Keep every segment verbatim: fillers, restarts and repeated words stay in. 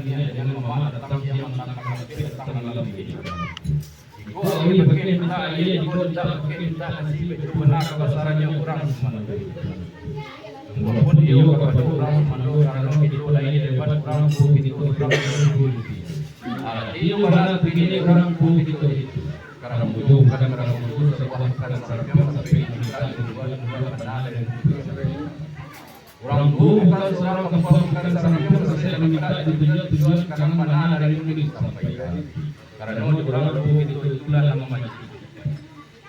Dengan mamak datang siang, malam datang malam. Jikok aia bakeh mintak aia, jikok mintak bakeh mintak nasi, baitu bana kabasarannyo urang sumando. Sungguahpun iyo kapado urang sumando, karano kito lai di depan urang tuo kito, urang tuo kito. Aratinyo bana kini urang tuo kito itu. Karano bujo bukan karano bujo, sabuah bukan sarampiang, tapi mintak di luar, di luar bana dari itu. Urang tuo bukan surang kampuang, bukan sarampiang, sasaik mamintak di tujuan, tujuan ka nan bana dari itu disampaikan. Karano di urang tuo kito itulah nan mamancing.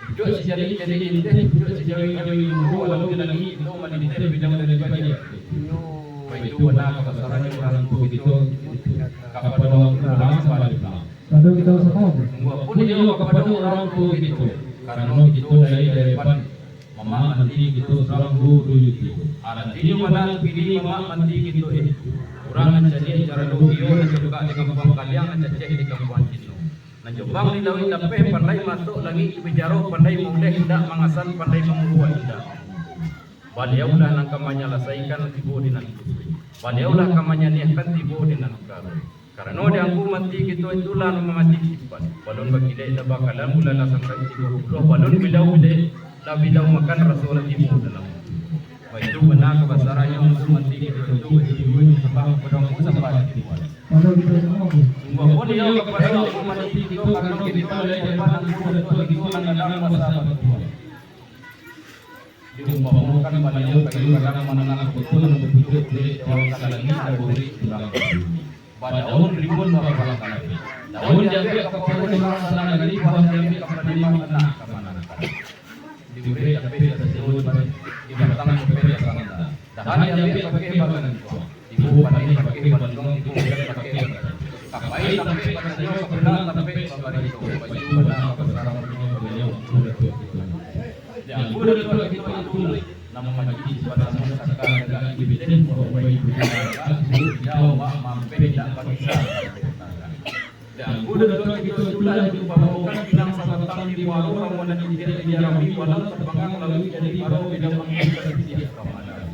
Pucuak sijadi jadi inteh, pucuak sijawi jawi mungko, walau di langik itu malinteh bidang dari bajik. Baitu bana kabasarannyo urang tuo kito kapado urang sabalun. Kapado kito samo. Sungguahpun iyo kapado urang tuo kito, karano kito lai dari depan. Mamak manti kito surang guru yuti. Aratinyo bana kini mamak manti kito eh. Urang nan cadiak carano iyo, nan cokak di kampuang Kaliang, nan caceh di kampuang Cino. Nan jombang di lauik lapeh, pandai matok langik jo bijaro, pandai mauleh indak mangasan, pandai mangurua indak. Baliaulah nan ka manyalasaikan tibo di nan tu. Baliaulah ka manyaniahkan tibo di nan karuih. Karano di angku manti kito itulah nan mamati sifat. Balun bakilek lah bakalam, bulan lah sampai tigo puluah, balun bilau bilek lah bilau makan, raso lah tibo dalam. Baitu bana kabasarannyo angku manti kito itu, baitu juo nyambah kapado angku sambah di Tuhan. Sungguahpun iyo kapado angku manti kito, karano kito lai di depan angku Datuak kito nan gadang basa batuah. Diumpamakan baliau kayu gadang manangah batua, nan bapucuak bulek jauah ka langik, nan baurek pulang ka bumi. Badaun rimbun babuah ka lapeh. Daun diambiak ka paruik urang sanagari, buah diambiak ka panimang tanah ka manangkak. Diurek lapeh ka siro, dibatang lapeh ka sanda. Dahan diambiak bakeh bagantuang. Tibo paneh bakeh balinduang, tibo ujan bakeh batanyo. Kapai tampek batanyo, kapuna tampek babarito, baitu bana kabasarannyo baliau angku Datuak kito. Di angku Datuak kito itulah nan mamacik panamo saka dagang di biten, baobai budi maraka, suok hijau, mak mampeh indak bakisa. Di angku Datuak kito itulah diumpamakan pinang sabatang di muaro, ramuan nan intiak di arami, walau sapanggang lauik jadi paro, bida mangkik ka sisiah ka malam.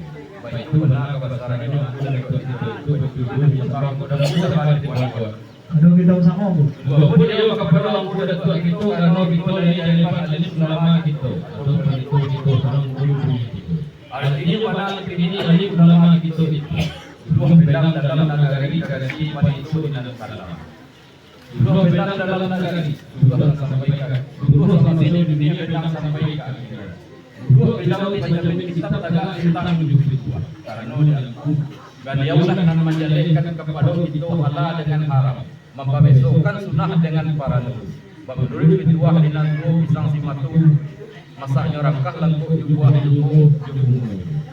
Baitu bana kabasarannyo angku Datuak kito itu, baitu juo nyambah kapado angku sambah di Tuhan. Ado kito samo, Bu. Sungguahpun iyo kapado angku Datuak kito, karano kito lai di depan alif ulama kito, atau panito kito, surang guru bunyi kito. Aratinyo bana kini alif ulama kito itu. Buah pinang dalam nagari, karati panito di nan kalam. Duduak pinang dalam nagari, duduak nan sampaikan. Duduak samasai dunia pinang sampai ka akhirat. Duduak pinang di pajamin kitab tagak lintang tujuah pituah. Karano di angku, baliaulah nan manjalehkan kapado kito halal dengan haram, mambabesokan sunnah dengan paradu. Bak manuruik pituah di nan tuo, pisang simatu, masaknyo rangkah langkok jo buah jo bungo.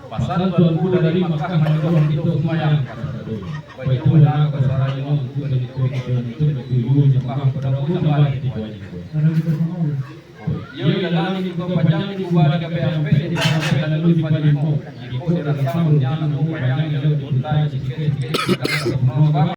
Pasan Tuanku dari Makkah manyuruah kito sumbayang kasadonyo. Baitu bana kabasarannyo angku Datuak kito itu, baitu juo nyambah kapado angku sambah di Tuan. Iyo, di dalam itu panjang di kubah di gabeh ampek, di dalam ampek lalu di palimo. Jikok dirantang rundiang namo panjang, elok diuntai sikek-sikek,